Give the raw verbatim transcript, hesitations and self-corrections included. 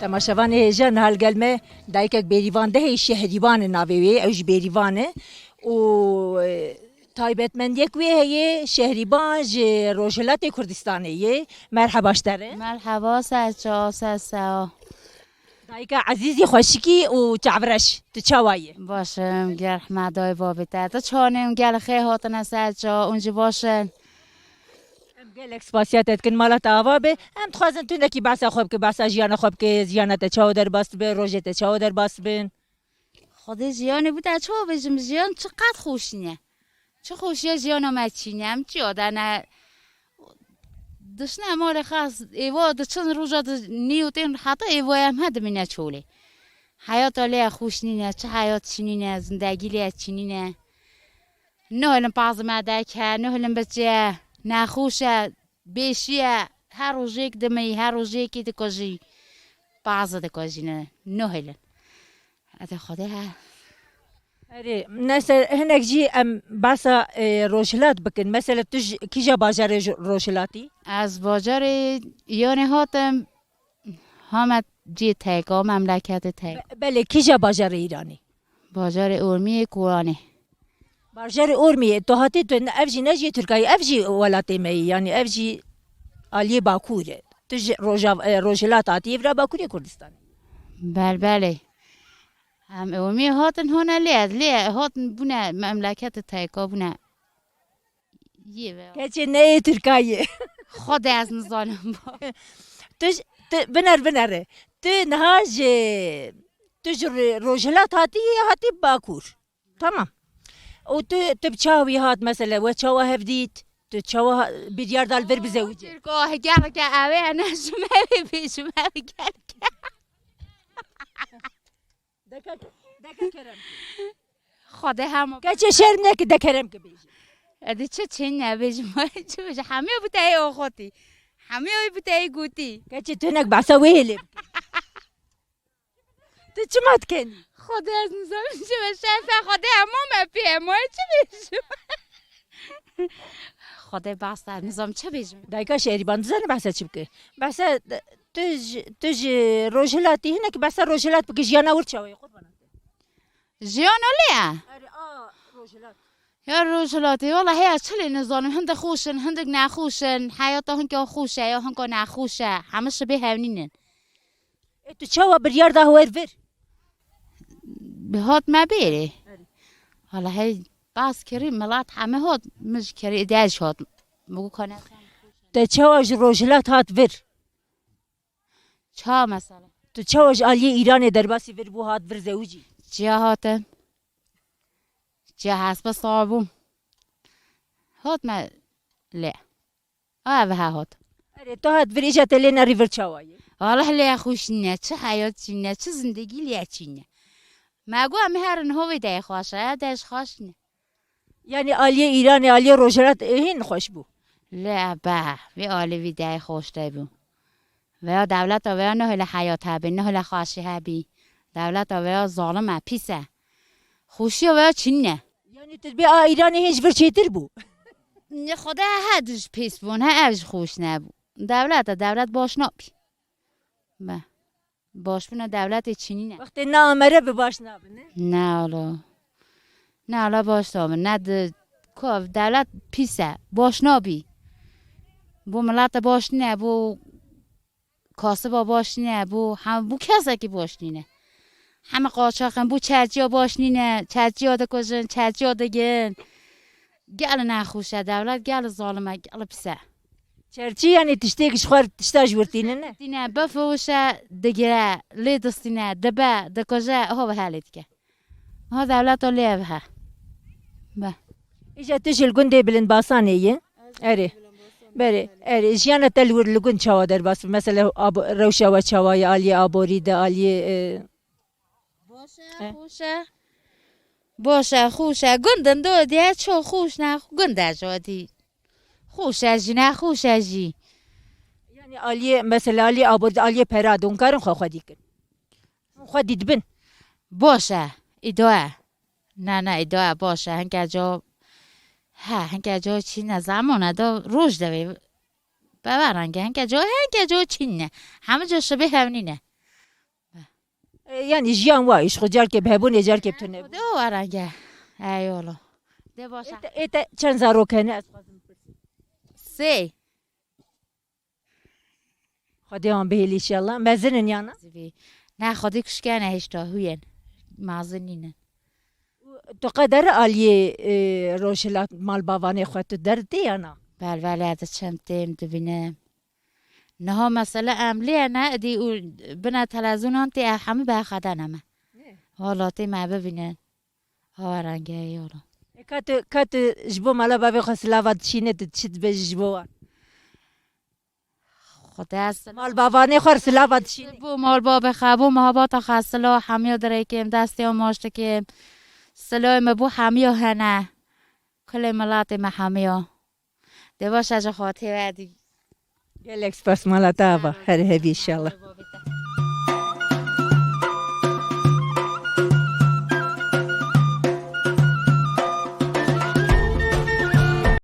Temaşevanê hêja, niha li gel me dayikek Bêrîvan de heye, Şehrîban e navê wê, ew ji Bêrîvan e û, e, taybetmendiyek wê heye, Şehrîban ji Rojhilatê Kurdistanê ye. Merheba ji te re. Merheba, ser çav, ser sewa. Dayika ezîzî, xweşikî û çavreş, tu çawa yî? Baş im, gel rehmet dayê babê te. Tu çawan e, gel xêr hatine ser çav, hûn jî baş in? Em gelek spasiya te dikin, mala te ava be. Em dixwazin tu hinekî behsa xwe bike, behsa jiyana xwe bike, jiyana te çawa derbas dibe, rojê te çawa derbas dibin? Xwedê jiyanê bû te çawa bêjim, jiyan çi qet xweş nîne. Çi xweşiya jiyana me çîne, em çi yadene. Dişine malê xas, êva diçin roja di nî û tên heta êvaya em he dimîne çolê. Heyata lê xweş nîne, çi heyat çinîne, zindegî lê çinîne. Nuhilin pazime deke, nuhilin biçe, nexweş e, bêşî ye, her rojêk dimî, her rojêkî dikujî. Pazı dikujîne, nuhilin. Ede Xwedê he. Erê, nese, hinek jî em behsa, e, rojhilat bikin. Mesela tu ji kîja bajarê ji rojhilatî? Ez bajarê Îranê hatim, hame cê Teyka, memleketê Teyka. Be-, belê, kîja bajarê Îranê? Bajarê Urmiyê Koranê. Bajarê Urmiyê, tu hatî tu, ev jî ne jî Tirkayê, ev jî welatê me yî, yanî ev jî aliyê Bakur e. Tu ji roja-, e, rojhilat hatî, vira Bakurê Kurdistanê. Bel, belê. Em ê Urmiyê hatin hone lê, lê hatin bûne memleketê Teyka bûne. Yê ve. Keçê ne yê Tirkayê. Xwedê ez nizanim. Tu ji, tu, biner, binere. Tu niha ji, tu ji ro-, rojhilat hatî, hatî Bakur. Tamam. Û tu, tu bi çawa wî hat, mesela, we çawa hev dît? Tu çawa ha-, biryar da li vir bizewicî? Tirka, gelke ew ê, ne ji me wê bêjim, ew gelke. Deke, deke kerem. Xwedê hema. Keçê şerm neke, de kerem ke bêjî. Edi çi çin ne bêjim, çi bêjim, hemî bu te yê oxotî. Hemî bu te yê gotî. Keçê tu hinek behsa wê hêlê bike. Tu çima dikenî? Xwedê ez nizanim çi be, şefe Xwedê hema me pê hema çi bêjim? Xwedê behsa, nizam çi bêjim? Dayika Şehrîban, dizane behsa çi bike? Behsa, tu ji, tu ji rojhilatî, hinek behsa rojhilat bike, jiyana wir çawa ye, qurbana te? Jiyana lê ye? Erê, a, rojhilat. Ya rojhilatê, wela heya çi lê nizanim, hindik xweş in, hindik nexweş in, heyata hinka xweş e, ya hinka nexweş e, hemî şibê hewnîn in. E, tu çawa biryar da wer vir? Hat me bêrê. Erê. Wela hey, bas kirî, milat hemî hat, min ji kirî, êdî ez jî hat. Min got ka ne. Te çawa ji rojhilat hat vir? Ça mesela? Tu çawa ji aliyê Îranê derbasî vir bû, hat vir zewicî? Çiya hatim. Çiya hespa sawabûm. Hat me lê. A, ev ha hat. Erê, tu hat vir, îca te lê nerî vir çawa ye? Allah lê xweş nîne, çi heyat çîne, çi zindegî lê çîne. Me got em herin hovê de xweş e, de ji xweş nîne. Yanî aliyê Îranê, aliyê Rojhilat, e, hîn xweş bû. Lê be, vê alî vî deyê xweş tê bû. Veya dewleta veya nuhile heyat hebî, nuhile xweşî hebî. Dewleta veya zalim e, pîs e. Xweşiya veya çinî ne. Yanî tu dibê a Îranê hîn ji vir çêtir bû. Ne Xwedê he dij pîs bûn, he ev ji xweş nebû. Dewlet e, dewlet baş nabî. Be. Başbûna dewletê çinî ne. Wextê ne amere bi baş nabe, ne? Ne wala. Ne wala baş nabe. Ne di ku dewlet pîs e. Baş nabî. Bo milete baş nîne, bo kasiba baş nîne, bo hem bo kesekî baş nîne. Heme qaçax in, bo çerçiya baş nîne, çerçiya dikujin, çerçiya digin. Gel nexweş e dewlet, gel zalim e, gel pis e. Çerçî yanî tiştêk ji xwe tişta ji wir tînin ne? Tîne, bifiwişe, digire, lê distîne, dibe, dikuje, ho ve helê dike. Ha dewleta lê ev he. Be. Îja tu ji li gundê Bilind Basanê yî? Erê. Berê, erê. Jiyana te li wir li gund çawa derbas bi? Mesela abo-, rewşa we çawa ye, aliyê aborî de, aliyê, e, Baş e, e, xweş e. Baş e, xweş e. Gundin do diye ço xweş ne, gund e jodî. Xweş e jî, ne xweş e jî. Yanî aliyê, mesela aliyê aborî, aliyê pera de hûn karin xwe xwedî kin? Hûn xwedî dibin? Baş e, îdo e. Ne, ne, îdo e, baş e. Hinke co, he, hinke co çî ne, zemon e, do roj de vê. Beveran ke hinke co, hinke co çîn ne. Hemî co şibê hewnî ne. E, yanî jiyan wa, îş xwe carkê bi hebûnê, carkê bi tune. Xwedê o erenge. Eyolo. De başa. Ê te, ê te çend zarok hene? Ez xwazim Sê. Xwedê wan bihêlî inşallah. Mezin in yana? Zivî. Ne xwedî kuşkene hêşta huyen. Mazin nînin. Tu qeder aliyê, e, rojhilat malbavanê xwe tu derdê yana? Belbele diçim têm dibînim. Niha mesele em lê ne dî û bine telezûnan tê ev hemî berxedene me. Hala tê me bibînin. Ha rengeyê yola. E, ka tu, ka tu ji bo mala bavê xwe silava dişîne, tu çi dibêjî ji bo wan? Xwedê ez Malbavanê xwe silava dişîne. Bo mal babê xwe, bo mehabata xwe silo hemiya dirêkim, destê maş dikim. Siloyê me bo hemiya hene. Kulê milatê me hemiya. Dê baş ez ji xwe tê we dî. Gelek spas mala te ava. Her hevî inşallah.